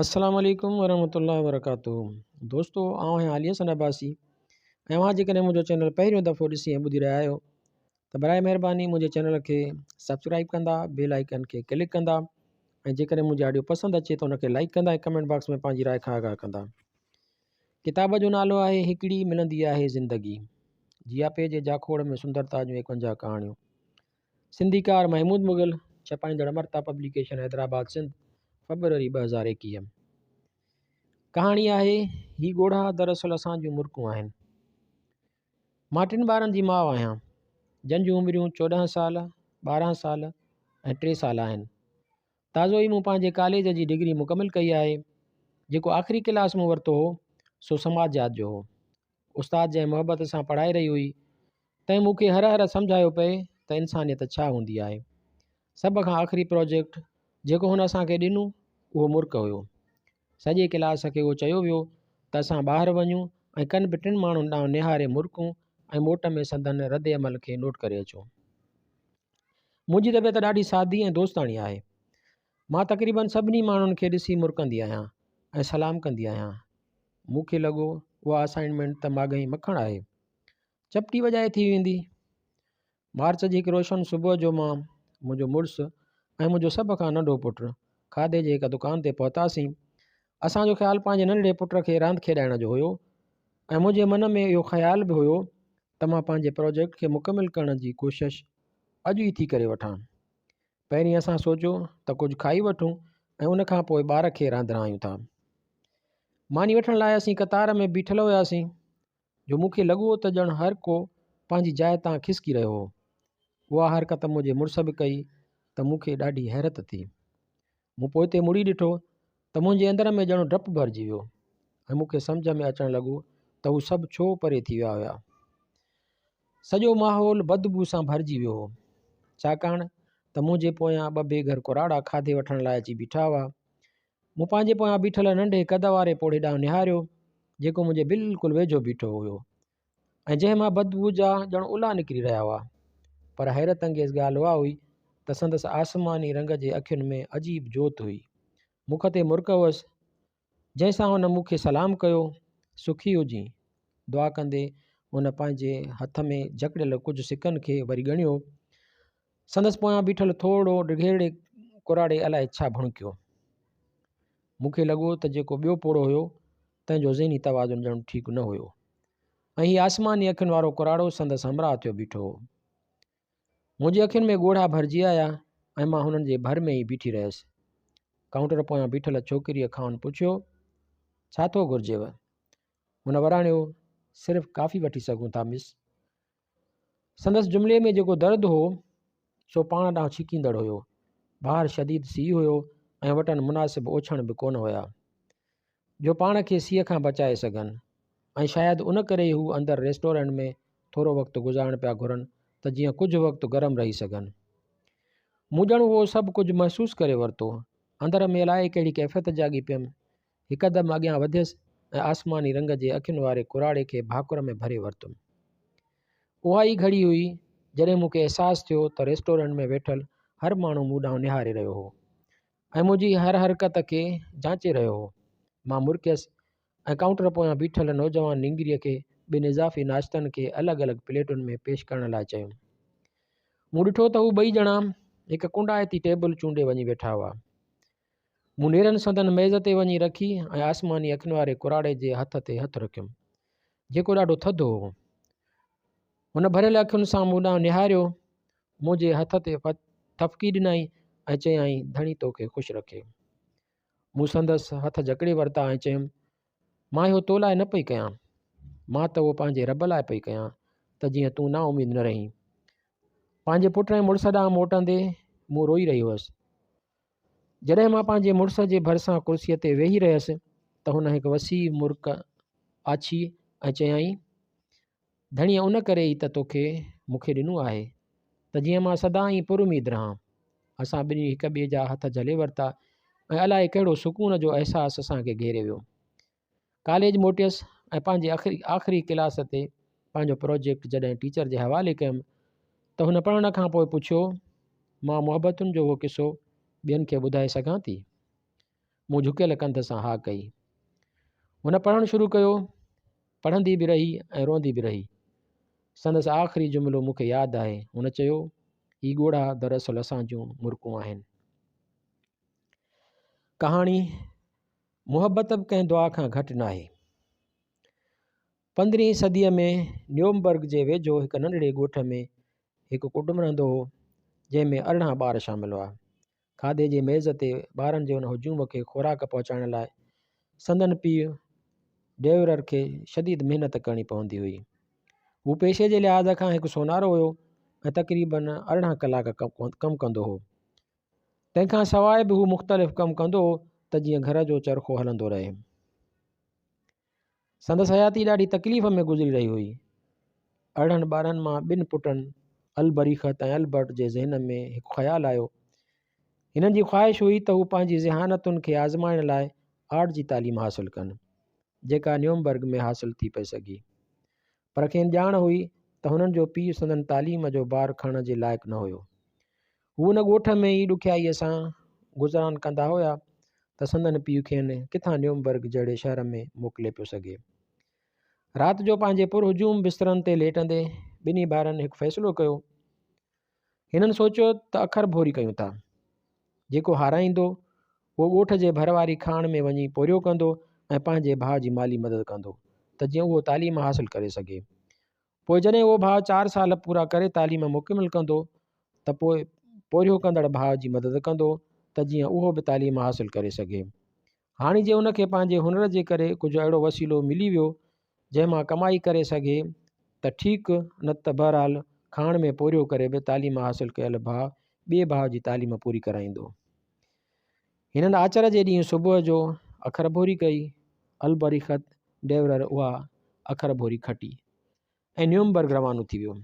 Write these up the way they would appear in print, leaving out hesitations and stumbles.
السلام عليڪم ورحمة الله وبرڪاته دوستو آئون آهيان علي حسن عباسي ۽ اوهان جيڪڏهن منهنجو چينل پهريون دفعو ڏسي ۽ ٻڌي رهيا آهيو ته برائي مهرباني منهنجي چينل کي سبسڪرائب ڪندا بيل آئيڪن کي ڪلڪ ڪندا ۽ جيڪڏهن منهنجي آڊيو پسند اچي ته ان کي لائڪ ڪندا ۽ ڪمينٽ باڪس ۾ پنهنجي راء کان آگاهه ڪندا. ڪتاب جو نالو آهي هڪڙي ملندي آهي زندگي جياپي جي جاکوڙ ۾ سندرتا جون 51 ڪهاڻيون. سنڌيڪار محمود مغل، ڇپائيندڙ امرتا پبليڪيشن حيدرآباد سنڌ، فبروري 2021. ڪهاڻي آهي، هي ڳوڙها دراصل اسان جون مرڪون آهن. مان ٽن ٻارن جي ماء آهيان، جن جون عمريون 14 سال، 12 سال ۽ 3 سال آهن. تازو ئي مون پنهنجي ڪاليج جي ڊگري مڪمل ڪئي آهي. جيڪو آخري ڪلاس مون ورتو هو، سو سماجيات جو هو. استاد جنهن محبت سان پڙهائي رهي هئي، تنهن مون کي هر هر سمجهايو پئي ته انسانيت ڇا هوندي آهي. سڀ کان آخري پروجيڪٽ جيڪو هن اسان کي ڏنو، اهو مرڪ هيو. سڄي ڪلاس کي اهو چيو ويو ته اسان ٻاهر وڃون ۽ ڪن به ٽن ماڻهن ڏانهن نهاري مرڪون ۽ موٽ ۾ سندن ردعمل کي نوٽ ڪري اچون. منهنجي طبيعت ڏاڍي سادي ۽ دوستاڻي آهي. مان تقريبن سڀني ماڻهن کي ڏسي مرڪندي آهيان ۽ سلام ڪندي آهيان. مون کي لڳو اها اسائنمينٽ ته ماڳهين مکڻ آهي. چپٽي وڄائي ٿي ويندي. مارچ جي هڪ روشن صبح جو مان، منهنجو مڙس ۽ منهنجو سڀ کان ننڍو پٽ کاڌي جي هڪ دڪان تي پهتاسين. اسان جو خيال پنهنجي ننڍڙي پٽ کي راند کيڏائڻ جو هيو ۽ منهنجي من ۾ اهو خيال به هيو ته مان پنهنجي پروجيڪٽ کي مڪمل ڪرڻ جي ڪوشش اڄ ئي ٿي ڪري وٺان. پهرين اسان سوچيو ته ڪجهه کائي وٺون ۽ ان کان پوء ٻار کي رانڌرايون ٿا. ماني وٺڻ لاء اسين قطار ۾ بيٺل هياسين جو مون کي لڳو ته ڄڻ هر ڪو پنهنجي جاء تان کسڪي رهيو هو. اها حرڪت منهنجي مڙس به ڪئي ته مون کي ڏاڍي حيرت ٿي. مون پوئتي مڙي ڏٺو ته منهنجي اندر ۾ ڄڻ ڊپ ڀرجي ويو ۽ مون کي سمجهه ۾ اچڻ لڳو ته هو سڀ ڇو پري ٿي ويا هيا. سڄو ماحول بدبوء سان ڀرجي ويو هو. ڇاڪاڻ ته منهنجي پويان ٻه بي گهر ڪراڙا کاڌي وٺڻ لاء اچي بيٺا هئا. مون پنهنجي پويان بيٺل ننڍي قد واري پوڙهي ڏانهن نهاريو، جيڪو منهنجي بلڪل ويجهو بيٺو هيو ۽ جنهن مان بدبوء جا ڄڻ الا نڪري رهيا هئا. پر حيرت انگيز ڳالهه اها هئي ته سندس آسماني رنگ جي اکين ۾ عجيب جوت هئي. مک تي مرڪ هئس. جنهن سان هن مون کي سلام ڪيو، سکي هجين. دعا ڪندي هن پنهنجي هٿ ۾ جڪڙيل ڪجهه سڪن کي وري ڳڻيو. سندس پويان بيٺل ٿورڙو ڊگهيڙي ڪراڙي الائي ڇا ڀڻڪيو. مون کي لڳو ته جيڪو ٻيو پوڙهو هيو، تنهن جو ذهني توازن ڄڻ ٺيڪ نه هيو ۽ هي آسماني اکين وارو ڪراڙو سندس همراهه ٿيو بيٺو هو. منهنجي اکين ۾ ڳوڙها ڀرجي آيا ۽ مان هنن جي ڀر ۾ ئي بيٺي رهيس. ڪائونٽر پويان بيٺل ڇوڪريء کانئن پڇيو، ڇا ٿو گهرجيو؟ هن وراڻيو، صرف ڪافي وٺي سگهون ٿا مس. سندس جملي ۾ جيڪو درد هو، سو پاڻ ڏانهن ڇڪيندڙ هيو. ٻاهر شديد سيء هيو ۽ وٽن مناسب اوڇڻ به ڪونه هيا. جو پاڻ کي سيء کان بچائي سگهن ۽ شايد ان ڪري ئي هو اندر ريسٽورنٽ ۾ ٿورو وقت گذارڻ پيا گهرن ته جيئن ڪجهه وقت گرم رهي سگهن. مون ڄڻ اهو سڀ ڪجهه محسوس ڪري ورتو. اندر ۾ الائي ڪهڙي ڪيفيت جاڳي پيم. هڪدم اڳيان وڌيس ۽ آسماني رنگ جي اکين واري ڪراڙي کي ڀاڪر ۾ ڀري ورتم. اها ئي گهڙي هئي جڏهن مون کي احساس ٿيو ته ريسٽورنٽ ۾ ويٺل هر ماڻهو مون ڏانهن نهاري رهيو هو. ۽ منهنجي هر حرڪت کي جانچي رهيو هو. مان مرڪيس ۽ ڪائونٽر پويان بيٺل نوجوان نينگريء کي ٻن اضافي ناشتن کي الڳ الڳ پليٽن ۾ پيش ڪرڻ لاء چيم. مون ڏٺو ته هو ٻئي ڄڻا هڪ ڪنڊائتي ٽيبل چونڊي وڃي ويٺا هئا. مون نيرن سندن ميز تي وڃي رکي ۽ آسماني اکين واري ڪراڙي جي هٿ تي هٿ رکيم، جيڪو ڏاڍو ٿڌو هو. هن ڀريل اکين سان مون ڏانهن نهاريو منهنجي هٿ تي ٿڦڪي ڏنائين ۽ چيائين، ڌڻي توکي خوش رکي. مون سندس هٿ جڪڙي ورتا ۽ چيم، مان اهو تو لاء نه پئي ڪيان، مان ته اهو پنهنجي رب لاء پئي ڪيان ته جيئن تون نااميد نه رهين. پنهنجي پٽ ۽ مڙس ڏانهن موٽندي مون روئي رهي هئس. جڏهن مان پنهنجي مڙس جي ڀرسان ڪرسيء تي ويهي رهيس ته هن هڪ وسيع مرڪ آڇي ۽ چيائين، ڌڻيء ان ڪري ئي ته توکي مون کي ڏنو آهي ته جيئن مان سدائين پراميد رهان. اسان ٻنهي هڪ ٻئي جا هٿ جهلي ورتا ۽ الائي ڪهڙو سڪون جو احساس اسان کي گهيري ويو. ڪاليج موٽيس ۽ پنهنجي آخري ڪلاس تي پنهنجو پروجيڪٽ جڏهن ٽيچر جي حوالي ڪيم ته هن پڙهڻ کان پوء پڇيو، مان محبتن جو اهو قصو ٻين کي ٻڌائي سگهان ٿي؟ مون جهڪيل ڪنڌ سان ها ڪئي. هن پڙهڻ شروع ڪيو. پڙهندي به رهي ۽ روئندي به رهي. سندس آخري جملو مون کي ياد آهي. هن چيو، هي ڳوڙها دراصل اسان جون مرڪون آهن. ڪهاڻي، محبت به ڪنهن دعا کان گهٽ ناهي. پندرهين صديء ۾ نيومبرگ جي ويجهو هڪ ننڍڙي ڳوٺ ۾ هڪ ڪٽنب رهندو هو، جنهن ۾ 18 ٻار شامل هئا. کاڌي جي ميز تي ٻارن جي ان هجوم کي خوراڪ پهچائڻ لاء سندن پيء ڊيورر کي شديد محنت ڪرڻي پوندي هئي. هو پيشي جي لحاظ کان هڪ سونارو هيو ۽ تقريباً 18 ڪلاڪ ڪم ڪندو هو. تنهن کان سواء به هو مختلف ڪم ڪندو هو ته جيئن گهر جو چرخو هلندو رهي. سندس حياتي ڏاڍي تڪليف ۾ گذري رهي هئي. 18 ٻارن مان ٻن پٽن البريخت ۽ البرٽ جي ذهن ۾ هڪ خيال آيو. هنن جي خواهش هئي ته هو پنهنجي ذهانتن کي آزمائڻ لاء آرٽ جي تعليم حاصل ڪن، جيڪا نيومبرگ ۾ حاصل ٿي پئي سگهي. پر کين ڄاڻ هئي ته هنن جو پيء سندن تعليم جو بار کڻڻ جي لائق نه هيو. هو ان ڳوٺ ۾ ئي ڏکيائيء سان گذران ڪندا هيا ته سندن پيء کين ڪٿان نيومبرگ جهڙي شهر ۾ موڪلي پيو سگهي. رات جو پنهنجي پرهجوم بسترن تي ليٽندي ٻنهي ڀائرن هڪ فيصلو ڪيو. هنن سوچيو ته اکر ڀوري ڪيون ٿا. جيڪو هارائيندو اهو ڳوٺ جي ڀر واري کاڻ ۾ وڃي پورهيو ڪندو ۽ پنهنجي ڀاء جي مالي مدد ڪندو ته جيئن اهو تعليم حاصل ڪري سگهي. پوء جڏهن اهو ڀاء چار سال پورا ڪري تعليم مڪمل ڪندو ته پوء پورهيو ڪندڙ ڀاء جي مدد ڪندو ته جيئن اهو به تعليم حاصل ڪري سگهي. هاڻي جي ان کي پنهنجي هنر جي ڪري ڪجهه اهڙو وسيلو ملي ويو جنهن مان ڪمائي ڪري سگهي ته ٺيڪ نه ته بهرحال کاڻ ۾ پورهيو ڪري به تعليم حاصل ڪيل ڀاء ٻئي ڀاء جي تعليم پوري ڪرائيندو. هنن آچر جي ڏينهن صبح جو اکر ڀوري ڪئي. البريخت ڊيورر اها اکر ڀوري کٽي ۽ نيومبرگ روانو ٿي ويو.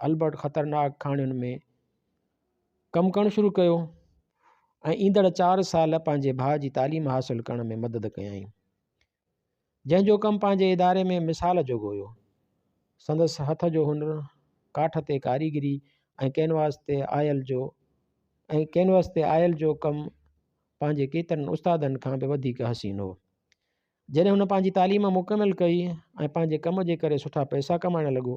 البرٽ خطرناڪ کاڻين ۾ ڪم ڪرڻ شروع ڪيو ۽ ايندڙ چار سال پنهنجي ڀاء جي تعليم حاصل ڪرڻ ۾ مدد ڪيائين، جنهن جو ڪم پنهنجي اداري ۾ مثال جوڳو هيو. سندس هٿ جو هنر ڪاٺ تي ڪاريگري ۽ ڪينواس تي آيل جو ۽ ڪينواس تي آيل جو ڪم پنهنجي ڪيترن استادن کان به وڌيڪ حسين هو. جڏهن هن پنهنجي تعليم مڪمل ڪئي ۽ پنهنجي ڪم جي ڪري سٺا پئسا ڪمائڻ لڳو.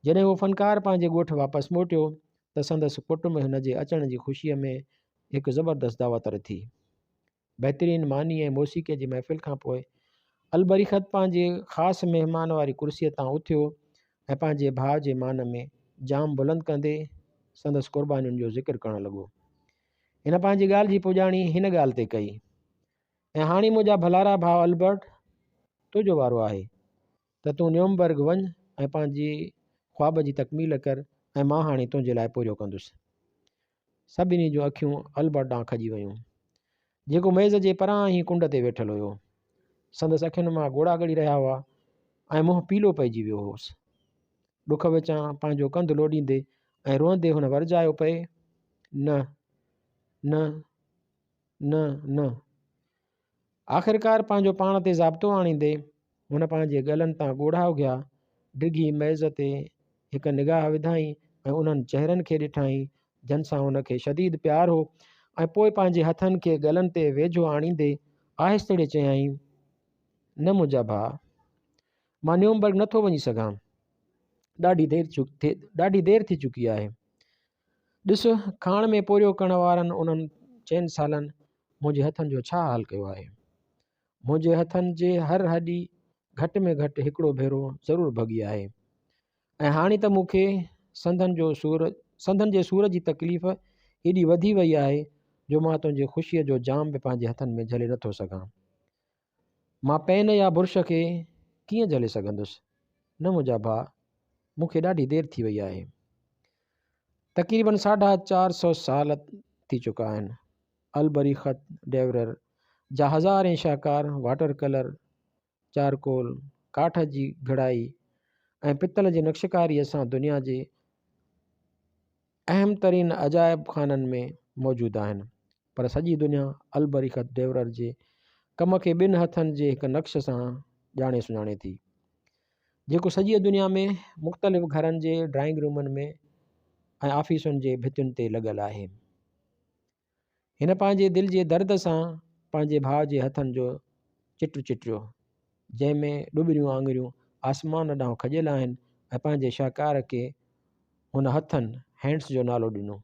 جڏهن اهو فنڪار پنهنجي ڳوٺ واپس موٽيو ته سندس ڪٽنب هن جي اچڻ جي خوشيء ۾ هڪ زبردست دعوت رٿي. بهترين ماني ۽ موسيقيء جي محفل کان پوء البريخت پنهنجي خاص مهمان واري ڪرسيء تان اٿيو ۽ پنهنجي ڀاء جي مان ۾ جام بلند ڪندي سندس قربانين جو ذڪر ڪرڻ لڳو. هن پنهنجي ڳالهه جي پڄاڻي هن ڳالهه تي ڪئي. ۽ هاڻي منهنجا ڀلارا ڀاء البرٽ، تنهنجو وارو آهي ته تون نيومبرگ وڃ ۽ پنهنجي خواب جي تڪميل ڪر ۽ مان هاڻي تنهنجي لاء پورهيو ڪندس. سڀني جون اکيون البرٽ ڏانهن کڄي ويون، جيڪو ميز جي پرانهين ڪنڊ تي ويٺل هيو. سندس اکين مان ڳوڙها ڳڙي رهيا هئا ۽ منهن پيلو پئجي ويو هوس. ڏک وچان پنهنجو ڪنڌ لوڏيندي ۽ روئندي هن ورجايو پئي، نه، نه، نه، نه. آخرڪار پنهنجو پاڻ تي ضابطو آڻيندي هن پنهنجي ڳلن تان ڳوڙها اگهيا، ڊگهي ميز تي هڪ نگاهه وڌائين ۽ انهن چهرن کي ڏٺائين جن سان هن کي شديد پيار هو ۽ پوء پنهنجي هٿن کي ڳلن تي ويجهو آڻيندي آهستڙي چيائين، نه منهنجا ڀاء! مان نيومبرگ نٿو وڃي سگهان. ڏاڍي دير ٿي چڪي آهي. ڏس، کاڻ ۾ پورهيو ڪرڻ وارن انهن چئن سالن منهنجي هٿن جو ڇا حال ڪيو آهي. منهنجي هٿن جي هر هڏي گهٽ ۾ گهٽ هڪڙو ڀيرو ضرور ڀڳي آهي ۽ هاڻي ته مون کي سنڌن جو سور سنڌن جي سور جي تڪليف ايڏي وڌي وئي آهي جو مان تنهنجي خوشيء جو جام به پنهنجي هٿن ۾ جهلي نٿو سگهان. مان پين يا برش کي ڪيئن جهلي سگهندس؟ نه منهنجا ڀاء، مون کي ڏاڍي دير ٿي وئي آهي. تقريباً ساڍا چار سئو سال ٿي چڪا آهن. البريخت ڊيورر جا هزارين شاهڪار واٽر ڪلر، چارڪول، ڪاٺ جي گهڙائي ۽ پتل جي نقشڪاريء سان دنيا جي اهم ترين عجائب خانن ۾ موجود آهن. پر سڄي دنيا البريخت ڊيورر جي ڪم کي ٻن هٿن جي هڪ نقش سان ڄاڻي سڃاڻي ٿي، جيڪو سڄيء دنيا ۾ مختلف گهرن جي ڊرائنگ رومن ۾ ۽ آفيسن جي ڀتين تي لڳل آهي. هن پنهنجي دل جي درد سان پنهنجي ڀاء جي هٿن جو چٽ چٽيو، جنهن ۾ ڏٻريون آڱريون آسمان ڏانهن کڄيل آهن ۽ پنهنجي شاهڪار کي هن هٿن، Hands، جو نالو ڏنو.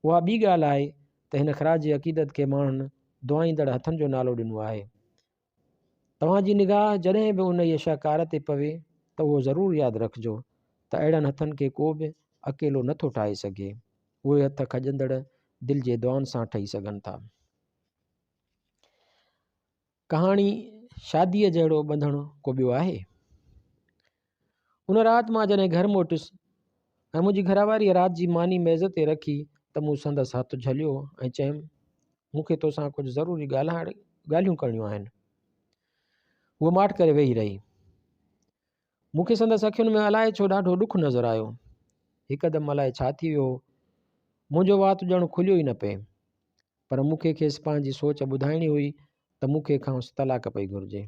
اها ٻي ڳالهه آهي ته هن خراج عقيدت کي ماڻهن دعائيندڙ هٿن جو نالو ڏنو آهي. توهان جي نگاهه جڏهن به انهيء شاهڪار تي پوي ته اهو ضرور ياد رکجو ته اهڙن هٿن کي ڪو به اڪيلو نه ٿو ٺاهي سگهي. اهي هٿ کڄندڙ دل جي دعائن سان ٺهي سگهن ٿا. ڪهاڻي شاديء جهڙو ٻنڌڻ ڪو ٻيو آهي؟ ان رات مان جڏهن گهر موٽيس ۽ منهنجي گهرواريء رات جي ماني ميز تي رکي ته مون سندس هٿ جهليو ۽ چيم، مون کي توسان ڪجهه ضروري ڳالهائڻ ڳالهيون ڪرڻيون آهن. هوء ماٺ ڪري ويهي رهي. مون کي سندس اکين ۾ الائي ڇو ڏاڍو ڏک نظر آيو. هڪدم الائي ڇا ٿي ويو هو. منهنجو وات ڄڻ کليو ئي نه پئي. پر مون کي کيس پنهنجي سوچ ٻڌائڻي هئي ته مون کي کانئس طلاق پئي گهرجي.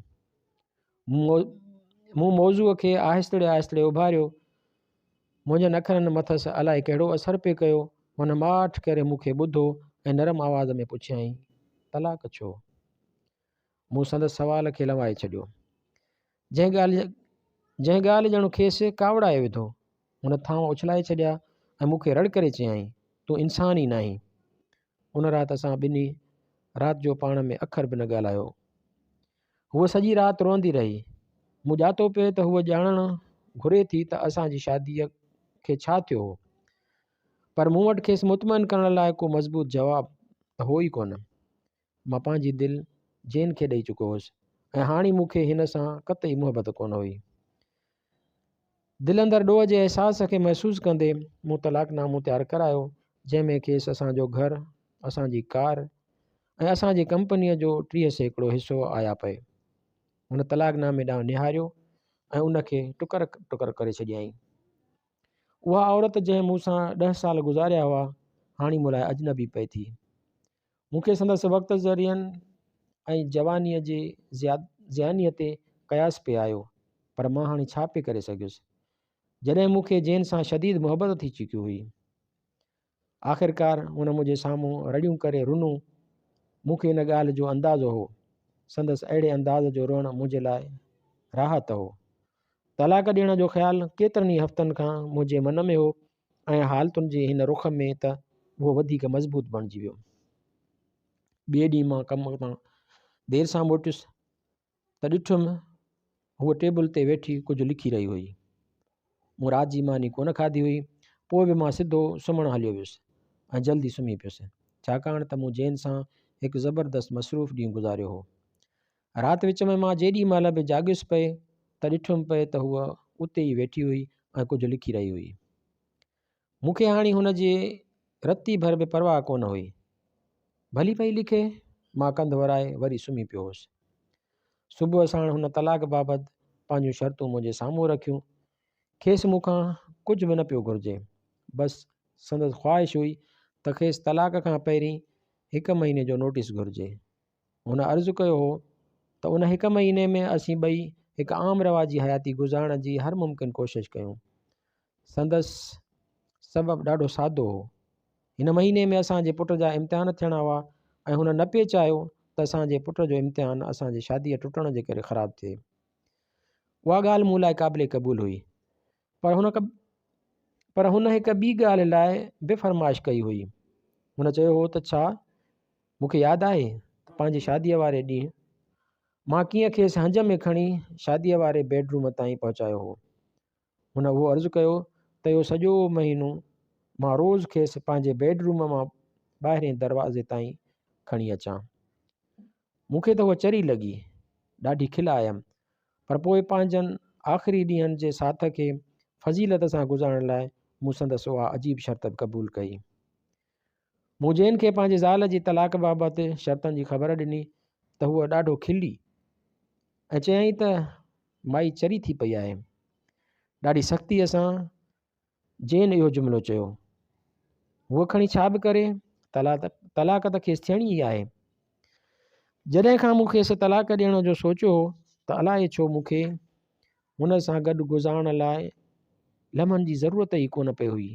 مون موضوع کي آهستڙي آهستڙي اڀاريو. منهنجن اکرن مٿس الائي ڪهڙو اثر پئي ڪيو. هن ماٺ ڪري مون کي ٻڌو ۽ نرم آواز ۾ پڇيائين، طلاق ڇو؟ مون سندس سوال کي لنوائي ڇڏيو. جنهن ڳالهه جنهن ڳالهه ڄڻ کيس ڪاوڙائي وڌو. هن ٿانو اڇلائي ڇڏيا ۽ مون کي رڙ ڪري چيائين، تون انسان ئي ناهين. ان رات اسان ٻنهي رات جو پاڻ ۾ اکر به نه ڳالهايو. هوء سڄي رات روئندي رهي. مون ڄاتو پئي ته هوء ڄاڻڻ گهري ٿي ته اسان جي شاديء کي ڇا ٿيو هو. پر مون وٽ کيس مطمئن ڪرڻ لاء ڪو مضبوط جواب ته هو ئي ڪونه. مان پنهنجي دل جين کي ڏئي چڪو هوس ۽ هاڻي مون کي هن سان قطعي محبت ڪونه هئي. دل اندر ڏوهه جي احساس کي محسوس ڪندي مون طلاق نامو تيار ڪرايو جنهن ۾ کيس اسان جو گهر، اسان جي ڪار ۽ اسان جي ڪمپنيء جو 30% حصو آيا پئي. هن طلاق نامي ڏانهن نهاريو ۽ ان کي ٽڪر ٽڪر ڪري ڇڏيائين. اها عورت جنهن مون سان ڏهه سال گذاريا هئا، هاڻي مون لاء اجنبي پئي ٿي. مون کي سندس وقت ذريعن ۽ جوانيء جي زيانيء تي قياس پئي آيو، پر مان هاڻي ڇا پئي ڪري سگهيس، جڏهن مون کي جين سان شديد محبت ٿي چڪي هئي. آخرڪار هن منهنجي سامهون رڙيون ڪري رنو. مون کي ان ڳالهه جو اندازو هو. سندس اهڙي انداز جو روئڻ منهنجي لاء راحت هو. طلاق ڏيڻ جو خيال ڪيترن ئي هفتن کان منهنجي من ۾ هو ۽ حالتن جي هن رخ ۾ ته اهو وڌيڪ مضبوط بڻجي ويو. ٻئي ڏينهن مان ڪم تان دير سان موٽيس ته ڏٺم هوء ٽيبل تي ويٺي ڪجهه لکي رهي هئي. مون رات جي ماني ڪونه کاڌي هئي، پوء به مان سڌو سمهڻ هليو ويس ۽ جلدي سمهي پيس، ڇاڪاڻ ته مون جين سان هڪ زبردست مصروف ڏينهن گذاريو هو. رات وچ ۾ مان جيڏي مهل به جاڳيس پئي ته ڏٺم پئي ته هوء اتي ئي ويٺي هئي ۽ ڪجهه لکي رهي هئي. مون کي هاڻي هن جي رتي ڀر به پرواهه ڪونه هئي. ڀلي پئي لکي، مان ڪنڌ ورائي وري سمهي پيو هوس. صبح ساڻ هن طلاق بابت پنهنجون شرطون منهنجي سامهون رکيون. کيس مون کان ڪجهه به نه پيو گهرجي. بس سندس خواهش هئي ته کيس طلاق کان پهرين هڪ مهيني جو نوٽيس گهرجي. هن عرض ڪيو هو ته ان هڪ مهيني ۾ اسين ٻئي هڪ عام رواجي حياتي گذارڻ جي هر ممڪن ڪوشش ڪيون. سندس سبب ڏاڍو سادو هو. هن مهيني ۾ اسان جي پٽ جا امتحان ٿيڻا هئا ۽ هن نه پئي چاهيو ته اسان جي پٽ جو امتحان اسان جي شاديء ٽٽڻ جي ڪري خراب ٿئي. اها ڳالهه مون لاء قابل قبول هئي. پر هن پر هن هڪ ٻي ڳالهه لاء به فرمائش ڪئي هئي. هن چيو هو ته ڇا مون کي ياد آهي ته پنهنجي شاديء واري ڏينهن مان ڪيئن کيس هنج ۾ کڻي شاديء واري بيڊ روم تائين پهچايو هو. هن اهو عرض ڪيو ته اهو سڄو مهينو مان روز کيس پنهنجي بيڊ روم مان ٻاهرين دروازي تائين کڻي اچان. مون کي ته هوء چري لڳي. ڏاڍي کل آيم. پر پوء پنهنجن آخري ڏينهن جي ساٿ کي فضيلت سان گذارڻ لاء مون سندس اها عجيب شرط به قبول ڪئي. مون جين کي پنهنجي زال جي طلاق بابت شرطن جي خبر ڏني ته هوء ڏاڍو کلي ۽ چيائين ته مائي چري ٿي پئي آهي. ڏاڍي سختيء سان جين اهو جملو چيو. هوء کڻي ڇا به ڪري، طلاق ته کيس ٿيڻي ئي آهي. جڏهن کان مون کيس طلاق ڏيڻ جو سوچيو هو ته الائي ڇو مون کي هن سان گڏ گذارڻ لاء لمحن جي ضرورت ئي ڪونه پئي هئي.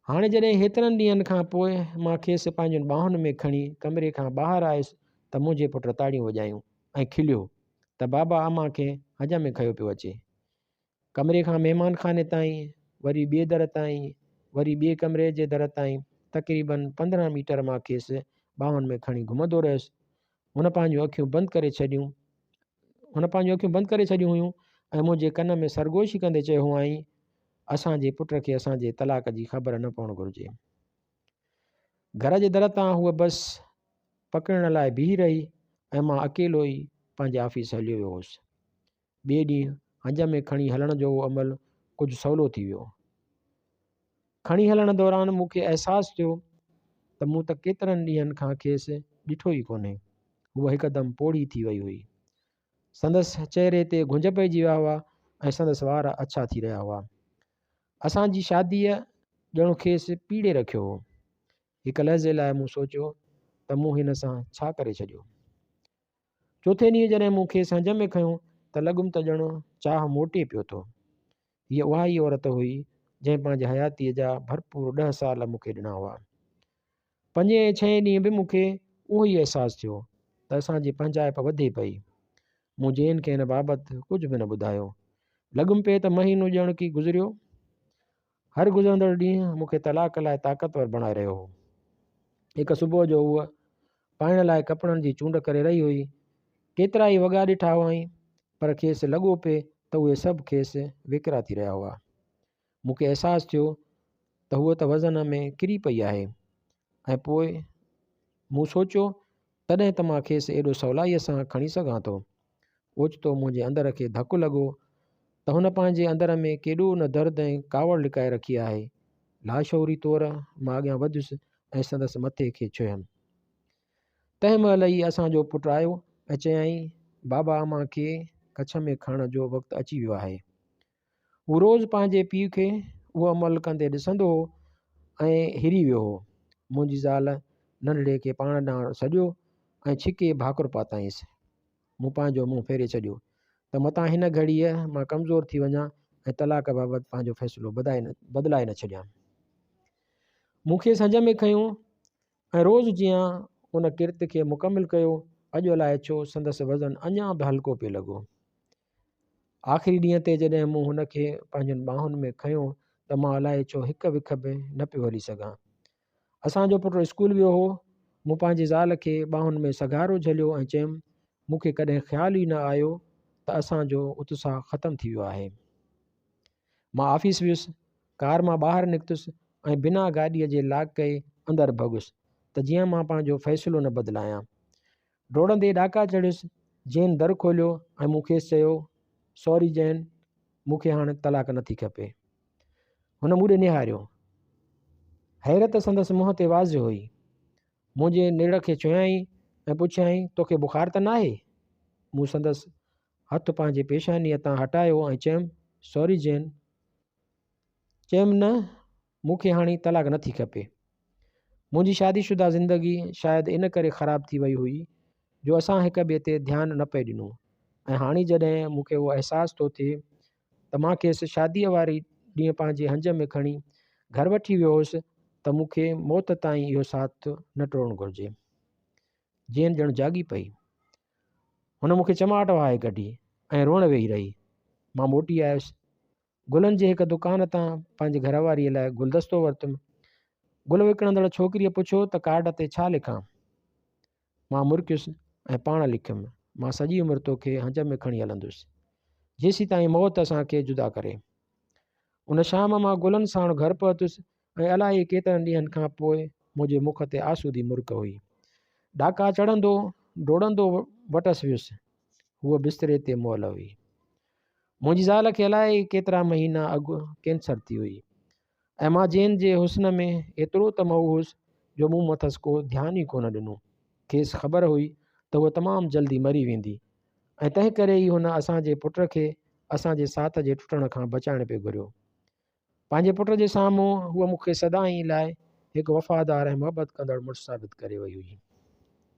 هاڻي جڏهن هيترن ڏينهن کان پوء مان کيس پنهنجن ٻانهن ۾ کڻي ڪمري کان ٻاهر آيس ته منهنجي پٽ تاڙيون وڄايون ۽ کليو ته بابا امان کي هنج ۾ کنيو پيو اچي. ڪمري کان مهمان خاني تائين، وري ٻئي در تائين، وري ٻئي ڪمري جي در تائين تقريبن 15 ميٽر مان کيس ٻانهن ۾ کڻي گهمندو رهيس. هن پنهنجون اکيون بند ڪري ڇڏيون هن پنهنجون اکيون بند ڪري ڇڏيون هيون ۽ منهنجي ڪن ۾ سرگوشي ڪندي چيو هئائين، اسان جي پٽ کي اسان جي طلاق جي خبر نه پوڻ گهرجي. گهر جي در تان هوء بس پڪڙڻ لاء بيهي رهي ۽ مان اڪيلو ئي پنهنجي آفيس هليو ويو هوس. ٻئي ڏينهن هنج ۾ کڻي هلڻ جو اهو عمل ڪجهه سولو ٿي ويو. کڻي هلڻ دوران مون کي احساس ٿيو ته مون ته ڪيترن ڏينهن کان کيس ڏٺو ئي ڪونهي. هوء هڪدم پوڙهي ٿي وئي هئي. سندس چهري تي گهنج پئجي ويا هئا ۽ سندس وار اڇا ٿي رهيا هئا. اسان جي شاديء ڄڻ کيس پيڙي رکيو هو. هڪ لحظي لاء مون سوچيو ته مون هن سان ڇا ڪري ڇڏيو. چوٿين ڏينهن جڏهن مون کيس هنج ۾ کنيو ته لڳم ته ڄڻ چاهه موٽي پيو ٿو. هيء اها ئي عورت هئي، جنهن پنهنجي حياتيء جا ڀرپور ڏهه سال مون کي ڏنا هئا. پنجين ۽ ڇهين ڏينهن به مون کي اهو ئي احساس ٿيو ته اسان جي پنهنجائپ وڌي پئي. مون جين کي ان بابت ڪجهه به نه ٻڌايو. لڳم پئي ته مهينو ڄڻ ڪي گذريو. هر گذرندڙ ڏينهن مون کي طلاق لاء طاقتور بڻائي رهيو هو. هڪ صبح جو هوء پائڻ لاء ڪپڙن جي چونڊ ڪري رهي هئي. ڪيترائي وڳا ڏٺا هئائين، پر کيس لڳو پئي ته اهي سڀ کيس ويڪرا ٿي رهيا هئا. مون کي احساس ٿيو ته هوء ته وزن ۾ ڪري پئي آهي ۽ پوء مون سوچيو تڏهن ته مان کيس ايڏو سولائيء سان کڻي سگهان ٿو. اوچتو منهنجي اندر کي ڌڪ لڳو ته هن پنهنجي اندر ۾ ڪيڏو نه درد ۽ ڪاوڙ لڪائي رکي آهي. لاشعوري طور مان اڳيان وڌيس ۽ سندس مٿي کي ڇهيم. تنهن مهل ئي اسان جو پٽ آيو ۽ چيائين، بابا امان کي ڪڇ ۾ کڻڻ جو وقت اچي ويو آهي. هو روز پنهنجي پيء کي اهو عمل ڪندي ڏسندو هو ۽ هري ويو هو. منهنجي زال ننڍڙي کي پاڻ ڏانهن سڏيو ۽ ڇڪي ڀاڪر پاتائينس. مون پنهنجو منهن ڦيري ڇڏيو ته متان هن گهڙيء مان ڪمزور ٿي وڃان ۽ طلاق بابت پنهنجو فيصلو بدلائي نه ڇڏيان. مون کيس هنج ۾ کنيو ۽ روز جيان ان ڪرت کي مڪمل ڪيو. اڄ الائي ڇو سندس وزن اڃا به هلڪو پئي لڳو. آخري ڏينهن تي جڏهن مون هن کي پنهنجن ٻانهن ۾ کنيو ته مان الائي ڇو هڪ وک به نه پيو هلي سگهان. اسان جو پٽ اسڪول ويو هو. مون پنهنجي زال کي ٻانهن ۾ سگهارو جهليو ۽ چيم، مون کي ڪڏهن خيال ئي نه آيو ته اسان جو اتساهه ختم ٿي ويو آهي. مان آفيس ويس، ڪار مان ٻاهر نڪتس ۽ بنا گاڏيء جي لاڪ ڪئي اندر ڀڳس ته جيئن مان پنهنجو فيصلو نه بدلايان. ڊوڙندي ڏاڪا چڙهيس، جين در کوليو ۽ مون کيس چيو، سوري جين، مون کي هاڻ طلاق نٿي کپي. هن مون ڏي نهاريو. حيرت سندس منهن تي واضح هئي. منهنجي نرڙ کي ڇهيائين ۽ پڇيائين، توکي بخار ته ناهي؟ مون سندس هٿ پنهنجي پيشانيء تان هٽايو ۽ چيم، سوري جين. چيم، نه، مون کي هاڻي طلاق نٿي کپي. منهنجي شادي شده زندگي شايد ان ڪري خراب ٿي وئي هئي جو اسان هڪ ٻئي تي ڌيان نه پئي ڏنو ۽ هاڻي جڏهن مون کي اهو احساس ٿو ٿئي ته مان کيس شاديء واري ڏينهن پنهنجي هنج ۾ کڻي گهر وٺي ويو هوس ته مون کي موت تائين اهو ساٿ نه ٽوڙڻ گهرجي. جين ڄڻ جاڳي پئي. هن مون کي چماٽ وهائي ڪڍي ۽ روئڻ ويهي رهي. مان موٽي آيس. گلن جي هڪ دڪان تان پنهنجي گهر واريء لاء گلدستو ورتم. گل وڪڻندڙ ڇوڪريء پڇيو ته ڪارڊ تي ڇا لکان؟ مان مرڪيس ۽ پاڻ لکيم، مان سڄي عمر توکي هنج ۾ کڻي هلندس، جيسيتائين موت اسان کي جدا ڪري. ان شام مان گلن ساڻ گهر پهتس ۽ الائي ڪيترن ڏينهن کان پوء منهنجي مک تي آسودي مرڪ هئي. ڏاڪا چڙهندو، ڊوڙندو وٽس ويس. هوء بستري تي مئل هئي. منهنجي زال کي الائي ڪيترا مهينا اڳ ڪينسر ٿي هئي ۽ مان جين جي حسن ۾ ايترو ته محو هوس جو مون مٿس ڪو ڌيان ئي ڪونه ڏنو. کيس خبر هئي ته هوء تمام جلدي مري ويندي ۽ تنهن ڪري ئي هن اسان جي پٽ کي اسان جي ساٿ جي ٽٽڻ کان بچائڻ پئي گهريو. پنهنجي پٽ جي سامهون هوء مون کي سدائين لاء هڪ وفادار ۽ محبت ڪندڙ مڙس ثابت ڪري وئي هئي.